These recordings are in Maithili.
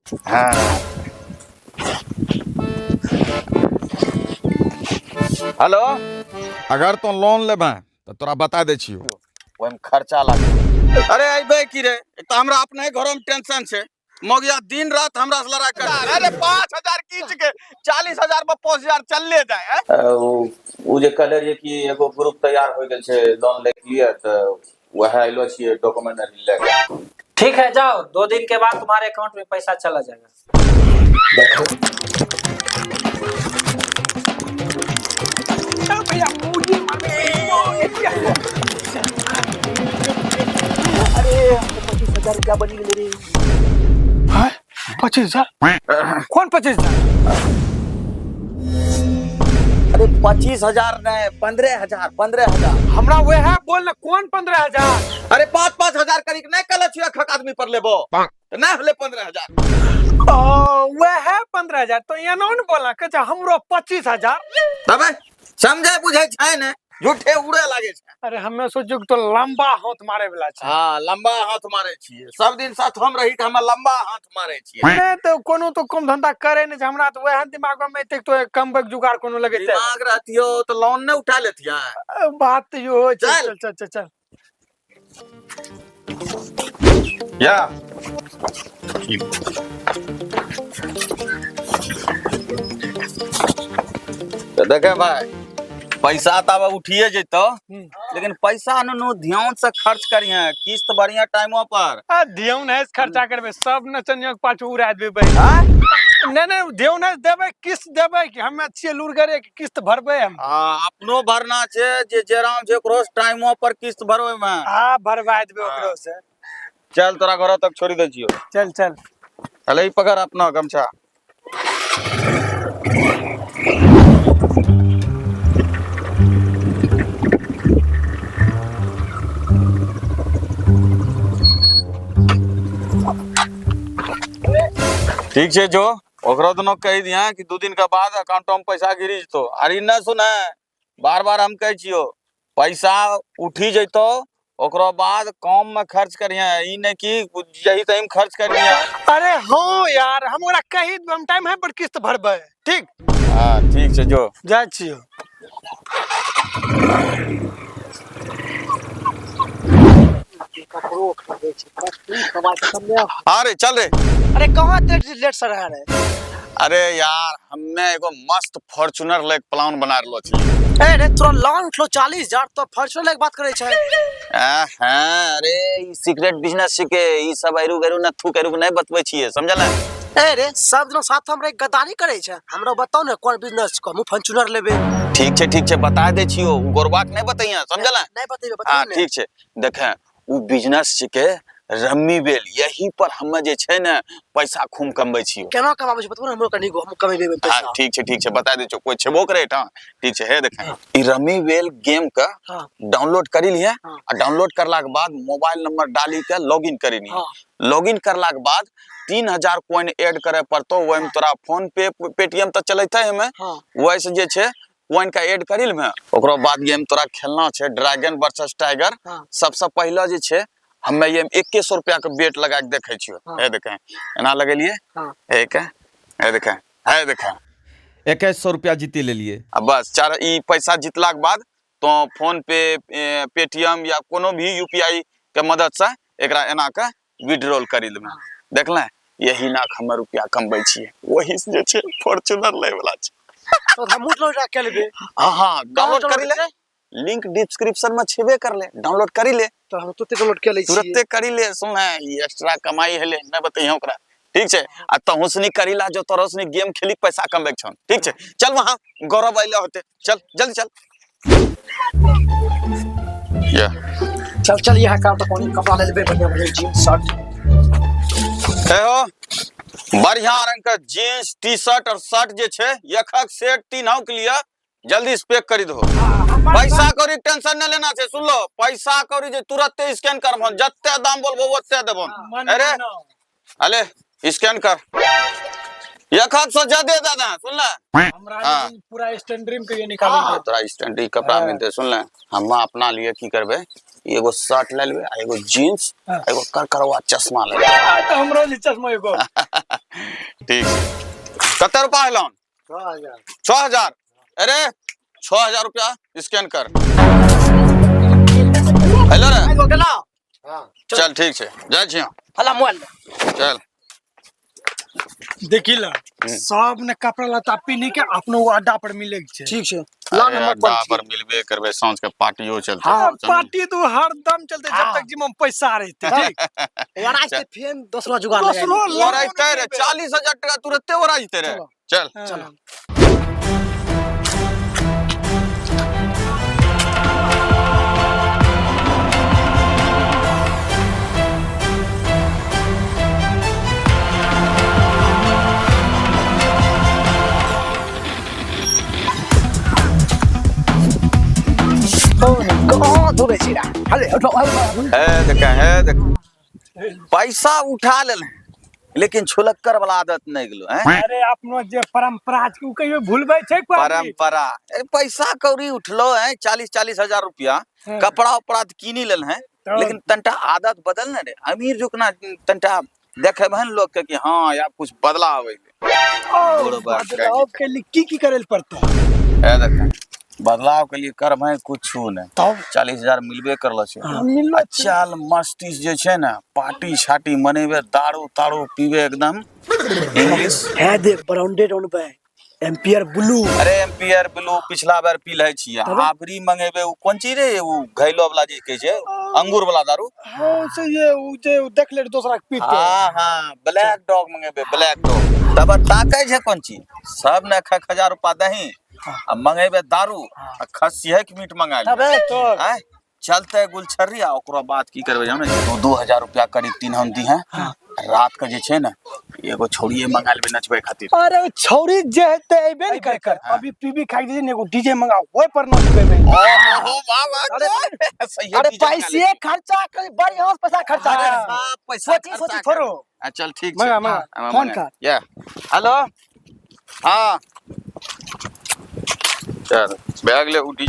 हाँ। हेलो, अगर तो लोन लेबे तऽ तोरा बता दै छियौ, ओहिमे खर्चा लागत। अरे अइबे की रे, एक तऽ हमरा अपने घरोमे टेंशन छै, मौगिया दिन रात हमरा से लड़ाई कर। अरे 5000 खींच के 40,000 पर 5000 चलले जाए हैं? उ जे कहले रहियै कि एगो ग्रुप तैयार हो गेल छै लोन लै के लिए, तऽ वएह अयलो छियै डॉक्यूमेंट लए के। ठीक है, जाओ, 2 दिन के बाद तुम्हारे अकाउंट में पैसा चला जाएगा। अरे, 25,000 रुपया बनी गेलै रे। 25,000? कोन 25,000? अरे 25,000 नहीं, 15,000, 15,000। हमरा वह बोल ना, कोन 15,000? अरे 5-5 हजार करी के नहीं कहले छियै एक आदमी पर लेबो, तऽ नहीं होले 15,000। ओ वह 15,000 तो यहाँ न बोला के हमरो 25,000। तबे समझे बुझे छै ने, झूठे उड़े लागे छै। अरे हमे सोचू तो लंबा हाथ मारे वाला छै। हाँ, लंबा हाथ मारे छियै, सब दिन साथ हम रही तऽ हमरा लंबा हाथ मारे छियै। नहीं तो कोनो तो कम धंधा करे नहीं छै, हमरा तो वह दिमाग में एतेक तो कम जुगाड़ कोनो लगे छै। दिमाग रहतियो तो लोन नहीं उठा लेतियै। बात तो यो होइ छै। चल। चल चल चल चल। या तो देखे भाई, पैसा तो अब उठिए जेतो, लेकिन पैसा नु ध्यान से खर्च करिहे, किस्त बढ़िया टाइमो पर। आ ध्यान है से खर्चा करबे, सब नचनिया के पाछू उड़ा देबे। नहीं नहीं, ध्यान है से देबे, किस्त देबे कि हमे छियै लुरगरे कि किस्त भरबे हम। हाँ, अपनो भरना छे, जे जेराम छे ओकरो से टाइमो पर किस्त भरबे में। हाँ, भरवा देबे ओकरो से। चल, तोरा घर तक छोड़ी दे छियो। चल चल। अले ई पकड़ अपना गमछा। ठीक छै, जो ओकरो दोनों कहि दिया कि 2 दिन के बाद अकाउंट में पैसा गिरी जतो। आर ई न सुने, बार बार हम कहै छियो, पैसा उठी जतो ओकरो बाद काम में खर्च करिहे, ई नहीं कि यही तही में खर्च कर दिया। अरे हाँ यार, हम ओकरा कहि देबै, हम टाइम है पर किस्त भरबै, ठीक? हाँ, ठीक छै, जो। जाइ छियो। कपड़ो खरीदै छै, बस तू कमाइ के कम नहि। अरे चल रे। अरे कहाँ तेज लेट से रहा रे? अरे यार, हम्मे एगो मस्त फॉर्च्यूनर ले प्लान बना रहलो छी। ए रे, तोरा लोन उठलो 40,000 तो फॉर्च्यूनर के बात करै छै? हाँ, अरे ई सीक्रेट बिजनेस छिके, ई सब ऐरू गैरू न थूक ऐरू नहीं बतबै छियै, समझल? ए रे, सब दिन साथ हम रही गद्दारी करै छै। हमरा बताओ ने कोन बिजनेस को, हम फॉर्च्यूनर लेबे। ठीक छै, ठीक छै, बता दै छियो, उ गोरबा के नहीं बतैया, समझल? नहीं बतेबे, बताओ हाँ ने। ठीक छै, देखे उ बिजनेस छिके रम्मी बेल, यही पर हमे जे छै ने पैसा खूब कमबै छियो। केना कमाबै छै, बतबो ने हमरो कनी गो, हम कमेबे हाँ पैसा। ठीक छै, ठीक छै, बता दै छियो, कोई छेबो करे एहिठाम। ठीक छै, हे देखे ई रम्मी बेल गेम के डाउनलोड करी लिहे। आ डाउनलोड करला के बाद मोबाइल नंबर डाली के लॉगिन करी लिहे। लॉगिन करला के बाद 3000 कॉइन ऐड करे पड़तो, ओहिमे तोरा फोन पे पेटीएम तऽ चलैते हमे। वैसे जे छै कॉइन का ऐड करी लेमे, ओकरो बाद गेम तोरा खेलना छै ड्रैगन वर्सेस टाइगर। सबसे पहला जे छै हमे ये 2100 रुपया के बेट लगा के देखे छियो। हे देखे, एना लगेलिए। एक हे देखे, हे देखे। 2100 रुपया जीती लेलिए। आ बस चार ई पैसा जीतला के बाद तो फोन पे पेटीएम या कोनो भी यूपीआई के मदद से एकरा एना के विड्रॉल करी लेबै। देखले, यही नाक हमे रुपया कमबै छियै, वही से जे छै फॉर्च्यूनर लै वाला छै। तो हमहूँ लोन के लेबे। हाँ हाँ, डाउनलोड करी ले, लिंक डिस्क्रिप्शन में छेबे कर ले, डाउनलोड करी ले। तो हम तुरंते डाउनलोड के लै छियै। तुरंते करी ले। सुन, ई एक्स्ट्रा कमाई हेले, नहीं बतैहे ओकरा, ठीक छै? आ तहु सनी करी ला, जो तोरो सनी गेम खेली पैसा कमबै के छौ। ठीक छै, चल, वहां गौरव अइले होते, चल जल्दी चल या। चल चल, यहाँ काम तो कोनी कपड़ा ले लेबे, बढ़िया बढ़िया जींस शर्ट। हे हो, बढ़िया रंग के जींस टी शर्ट और शर्ट जे छै एकक सेट तीन के लिए जल्दी से पैक करी दो। पैसा कौड़ी के टेंशन न लेना छै, सुन लो, पैसा कौड़ी जे तुरंते स्कैन करबो, जते दाम बोलबो ओते देबो। अरे अले स्कैन कर, एकक सौ ज्यादा दादा, सुन ले। हमरा पूरा स्टैंड ड्रीम के ये निकाल। हाँ, तोरा स्टैंड कपड़ा मिलते। सुन ले, हम अपना लिए की करबे, एगो शर्ट ले लेबै आ एगो जींस आ एगो करकरवा चश्मा ले लेबै। आ, तऽ हमरो लिए चश्मा एगो। ठीक छै। कते रुपा एलौन? 6000। 6000। अरे 6000 रुपया स्कैन कर। हेलो रे। एगो गेलो। हां। चल ठीक छै, जाइ छी हम। हला मोबाइल। चल। देखी ला, सब ने कपड़ा लत्ता पिन्ही के अपनो वो अड्डा पर मिले के छै। ठीक छै। ला अरे नंबर अड्डा पर पर मिलबे करबै, साँझ के पार्टियो चलतै। हाँ, समझली? पार्टी तो हरदम चलते जब तक जिम में पैसा रहते। ठीक। ओरा के फेन दोसरो जुगाड़ लगा दोसरो लेबै। लोन ओराइते रे, लेबै। 40,000 टका तुरते ओरा जेतै रे। चल। चलो। कहाँ दौड़ै छी रे? हले उठो, हले। हे देख, हे देख, पैसा उठा लेल लेकिन छुलक्कर वाला आदत नहीं गेलो हैं। अरे अपनो जे परंपरा छै उ कहियो भूलबै छै कोई आदमी? परंपरा। अरे पैसा कौड़ी उठलो है 40-40 हजार रुपया, कपड़ा उपड़ा तो कीनी लेल है, लेकिन तंटा आदत बदल न रे। अमीर जुकना तंटा देखे बहन लोग के कि हाँ यार कुछ बदलाव है। ओ, बदलाव के लिए की की करे पड़ता है? देख, बदलाव के लिए कर भाई कुछ नहीं। तब? 40,000 मिलबे करलो छै। मिललो। आ चल मस्ती जे छै ने, पार्टी छाटी मनेबे, दारू तारू पीबे, एकदम इंग्लिश। है देख, ब्रांडेड अनबै, एम्पियर ब्लू। अरे एम्पियर ब्लू पिछला बार पी ले छियै। आबरी मंगेबे उ कोन चीज रे, उ घैलो वाला जे कहै छै, अंगूर वाला दारू। हाँ से ये उ जे उ देख ले दोसरा के पीते। हाँ हाँ, ब्लैक डॉग मंगेबे, ब्लैक डॉग। तब ताकै छै कोन चीज सब ने 1000 रुपा दही आ मंगेबे दारू आ खस्सी के मीट मंगा लेबै। अबे तो आँय, चलते गुलछर्री। आ ओकरो बाद की करबै जानै छी? 2-2 हजार रुपया करीब तीन हम दी हैं। रात के जे छै ने, एगो छौड़िए मंगा लेबै नचबै खातिर। अरे उ छौरी जे हेतै अइबे ने कर कर। अभी पीबी खाइ जे ने, एगो डीजे मंगाओ, ओइ पर नचबै। ओहो वाह वाह, सही। अरे पैसे खर्चा कर, बढ़िया से पैसा खर्चा कर। पैसा सोची खर्चा सोची कर। थोड़ो। आ, चल ठीक छै। मंगा, मंगा। हाँ, फोन मंगा। कर। या हेलो, हाँ चल बैग ले उठी।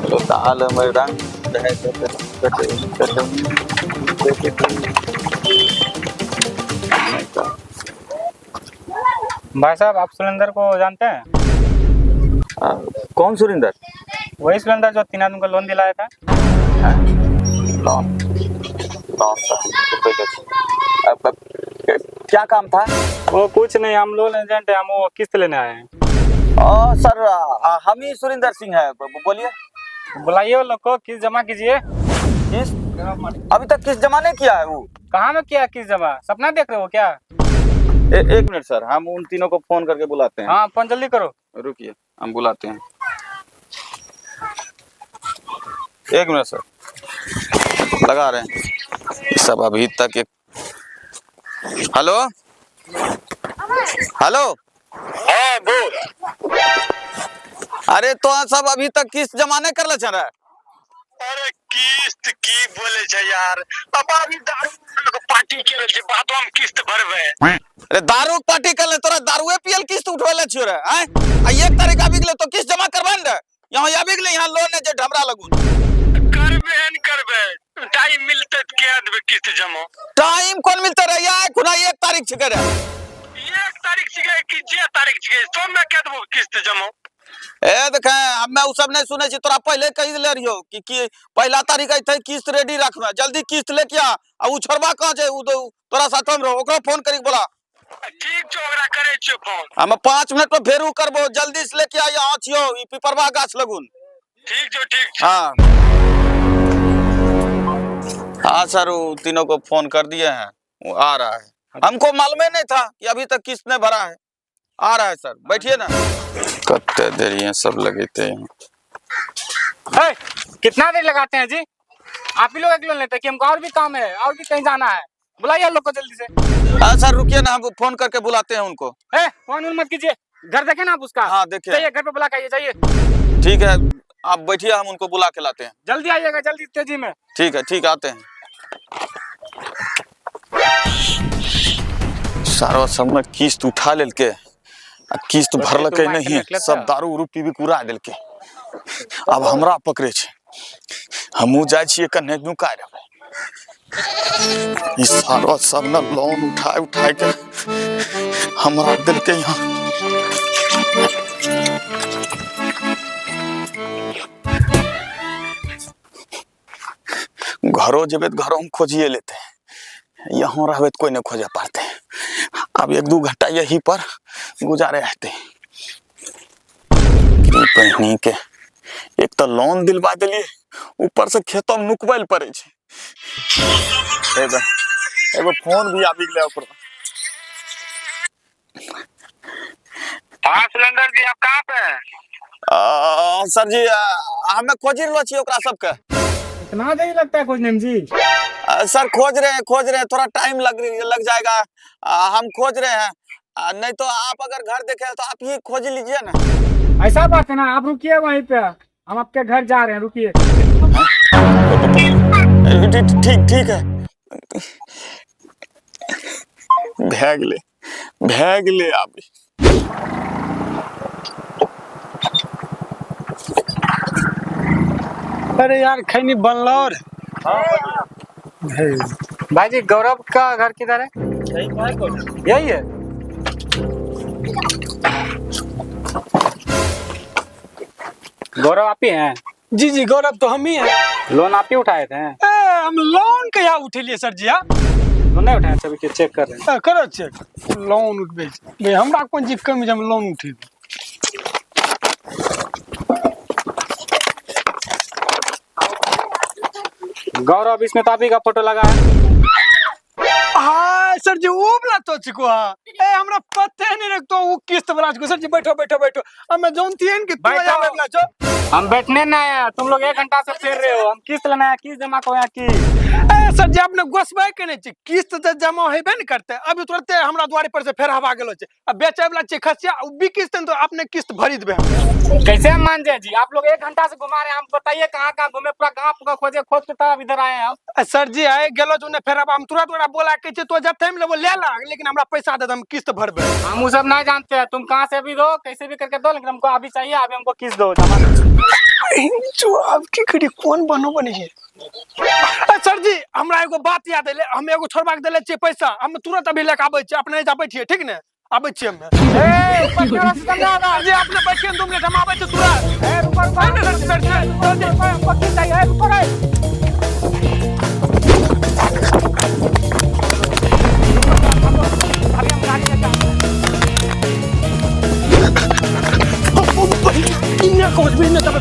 चलो दाल में रंग भाई साहब, आप सुरेंद्र को जानते हैं? कौन सुरिंदर? वही सुरेंद्र जो तीन आदमी को लोन दिलाया था। लोन लोन तो हम तो अब अब क्या काम था? वो कुछ नहीं, हम लोन एजेंट है, हम वो किस्त लेने आए हैं। ओ सर, हम ही सुरिंदर सिंह है, बोलिए। बुलाइए वो लोग को, किस्त जमा कीजिए। किस्त? अभी तक किस्त जमा नहीं किया है वो। कहाँ में किया किस्त जमा? सपना देख रहे हो क्या? एक मिनट सर, हम उन तीनों को फोन करके बुलाते हैं। हाँ, फोन जल्दी करो। रुकिए, हम बुलाते हैं। एक मिनट सर, लगा रहे हैं सब अभी तक। एक हेलो हेलो। हाँ बोल। अरे तो सब अभी तक किस्त जमा नहीं कर ले रहा। अरे किस्त की बोले छै यार, अब अभी दारू के पार्टी के छै, बादो हम किस्त भरबै। अरे दारू के पार्टी कर ले, तोरा दारुए पियल किस्त उठवे ले छियो रे? आय, आ 1 तारीख आबि गेलै तो किस्त जमा करबा ने रे। यहाँ आबि गेलै यहाँ लोन जे हमरा लगू। करबे हन करबे, टाइम मिलते तऽ कए देबै किस्त जमा। टाइम कोन मिलते रे यार, खुना 1 तारीख छिकै रे। 1 तारीख छिकै कि जे तारीख छिकै, सोममे कए देबो किस्त जमा। ए देखे हमे उ सब नहीं सुनै छी, तोरा पहले कहि देले रहियो कि पहला तारीख अइतै किस्त रेडी रखबे, जल्दी किस्त लेके आ। आ उ छोड़बा कहाँ छै, उ तो तोरा साथमे रहो, ओकरो फोन करी के बोला। ठीक छौ, ओकरा करै छियौ फोन। हम 5 मिनट पर फेरू करबो, जल्दी से लेके आ, यहाँ छियौ ई पिपरवा गाछ लगुन। ठीक छौ, ठीक छौ। हाँ हाँ सर, वो तीनों को फोन कर दिए हैं, वो आ रहा है। हमको मालूम ही नहीं था कि अभी तक किस्त नहीं भरा है। आ रहा है सर, बैठिए ना। कत्ते देर ये सब लगेते हैं। ए, कितना देर लगाते हैं जी? आप ही लोग एक लोन लेते हैं कि हमको और भी काम है, और भी कहीं जाना है। बुलाइए लोग को जल्दी से। हाँ सर रुकिए ना, हम फोन करके बुलाते हैं उनको। ए, फोन उन मत कीजिए, घर देखे ना आप उसका? हाँ देखे। जाइए घर पे बुला के आइए, जाइए। ठीक है आप बैठिए, हम उनको बुला के लाते हैं। जल्दी आइएगा, जल्दी तेजी में। ठीक है ठीक, आते हैं। सारा सब में किस्त उठा लेलके आ किस्त भरलकै नहीं, सब दारू उरू पीबी के उड़ा देलके। अब हमरा पकड़े छै, हमहूँ जाइ छियै कन्ने नुका रहबै। ई सारा सब ने लोन उठाए उठाए के हमरा देलके यहाँ। घरो जेबै तऽ घरो हम खोजिए लेते, यहाँ रहबै तऽ कोई नहीं खोजे पारते। अब 1-2 घंटा यही पर गुजारे रहते। बहिनी के एक तो लोन दिलवा दिलिए, ऊपर से खेतों में नुकबै लए पड़ै छै। एगो एगो फोन भी आबि गेलै ओकरो। हाँ सुरेंद्र जी, आप कहाँ पे हैं? सर जी हमें खोजी रहलो छियै ओकरा सबके। इतना देर लगता है खोजने में जी? सर खोज रहे हैं, खोज रहे हैं, थोड़ा टाइम लग जाएगा। हम खोज रहे हैं, नहीं तो आप अगर घर देखे तो आप ही खोज लीजिए ना। ऐसा बात है ना, आप रुकिए वहीं पे, हम आपके घर जा रहे हैं, रुकिए। ठीक ठीक है। भै गेलै, भै गेलै आब। अरे यार खैनी बनल और। भाई जी गौरव का घर किधर है? यही है। गौरव आप ही हैं? जी जी गौरव तो हम ही हैं। लोन आप ही उठाए थे? ए, हम लोन कहिया उठेलिए सर जी? लोन नहीं उठाए, सभी के चेक कर रहे हैं। करो चेक, लोन उठबे भाई, हमरा कोन चीज कमी हम लोन उठेबे। गौरव इसमें तो आप ही का फोटो लगा है। हाँ सर जी वो वाला तो चिको। हाँ ए हमरा पते नहीं रखतो वो किस्त वाला चिको। सर जी बैठो बैठो बैठो, हमें जानती हैं कि तू आवे वाला छो। हम बैठने ना आया, तुम लोग 1 घंटा से फिर रहे हो। हम किस्त लेना है, किस्त जमा को की। ए सर जी अपने गोसबै के नहीं छी, किस्त तो जमा हेबे न करते। अभी तुरंते हमरा द्वारे पर से फेर हवा गेलो छे, अब बेचे वाला छे खसिया, उ भी किस्त तो अपने किस्त भरी देबे। कैसे हम मान जाए जी, आप लोग 1 घंटा से घुमा रहे हैं, हम बताइए कहाँ कहाँ घूमे, पूरा गाँव पूरा खोजे खोज के तब इधर आए हैं हम। सर जी आए गेलो जो ने फेर अब हम तुरंत ओकरा बोला के छे तो जब हम लेबो ले ला, लेकिन हमरा पैसा दे दे, हम किस्त भरबे। हम वो सब नहीं जानते हैं, तुम कहाँ से भी दो कैसे भी करके दो, लेकिन हमको अभी चाहिए, अभी हमको किस्त दो जमा। जो अब की करी कौन बनो बनी है। सर जी हमरा एगो बात याद एले, हम एगो छोड़बा के देले छियै पैसा, हम तुरंत अभी लेके आबै छियै, अपने जा बैठिए ठीक ने, आबै छियै हम। ए ऊपर के रास्ता ना होगा। सर जी अपने बैठिए 2 मिनट, हम आबै छियै तुरंत। ए रुको रुको सर जी, सर जी, सर जी, हमको किस्त चाहिए, ए रुको रे। अभी हम गाड़ी लेके आते हैं। इन्ना कोच भी इन्ना तब।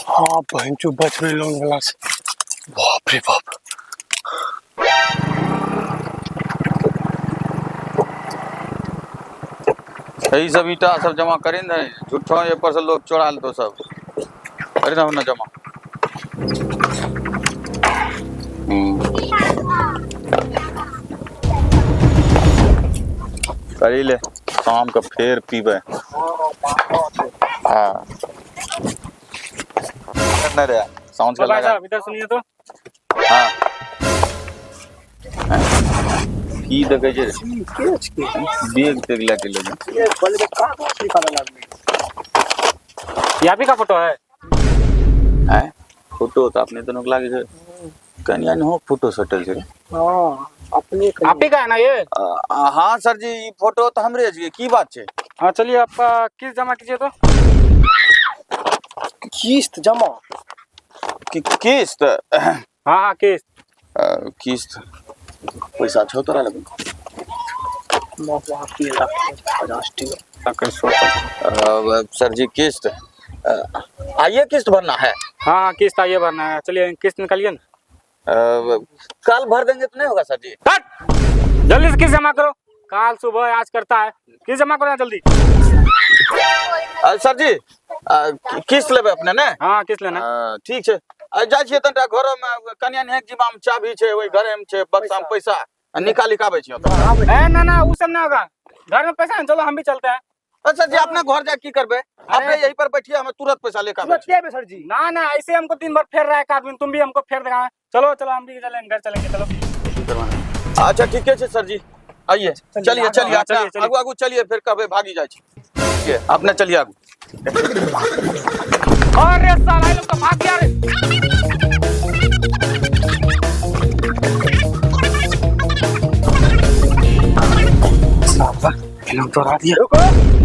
हाँ बहन चो बच गई लोन वाला से, बाप रे बाप। यही सब ईटा सब जमा करी ने, झूठो ये पर से लोग चोरा लेतो सब। अरे ना ना जमा। करी ले शाम के फेर पीबे। हाँ नहीं रे साउंड भाई लगा। साहब इधर सुनिए तो। हाँ की देखै छै? के छै? बेग तेग लए के लेबै। के बोले का निकाले लागलै? ये आप ही का फोटो है? आँय, फोटो तऽ अपने दुनू के लागै छै कनिया हो फोटो सटल छै। हां, अपने के। आप ही का है ना ये? हाँ सर जी, ई फोटो तऽ हमरे छियै। की बात छै? हाँ चलिए, आपका किस्त जमा कीजिए तो। किस्त जमा? किस्त? हाँ हाँ, किस्त। किस्त पैसा छौ तोरा लग? 50 टका। सर जी, किस्त आइए किस्त भरना है? हाँ हाँ, किस्त आइए भरना है। चलिए, किस्त निकालिए ना। कल भर देंगे तो नहीं होगा सर जी? हट! जल्दी से किस्त जमा करो। काल सुबह आज करता है। किस्त जमा करो ना जल्दी। सर जी, किस्त लेबै अपने ने? हाँ, किस्त लेना है। ठीक छै, जाइ छियै तनिटा घरोमे, कनिया नेहक जिम्मा मे चाभी छै, ओहि घरे मे छै बक्सा मे पैसा, निकालि के आबै छियै ओतऽ। ए ना ना, वो सब ना होगा। घर में पैसा है, चलो हम भी चलते हैं। सर जी, अपने घर जाके की करबै? अपने यहीं पर बैठिए, हमें तुरंत पैसा लेकर आबै तुरंत छी। आबे सर जी। ना ना, ऐसे हमको दिन भर फेर रहा है एक आदमी, तुम भी हमको फेर देगा। चलो चलो, हम भी चलेंगे, घर चलेंगे, चलो। अच्छा, ठीके छै सर जी, आइए, चलिए चलिए। हाँ, अपना चलिए, चलिए। आगू आगू चलिए, फिर कहबै भागी जाइ छी। ठीक है, अपने चलिए आगू। अरे साला, ये लोग तो भाग गया रे। रुको।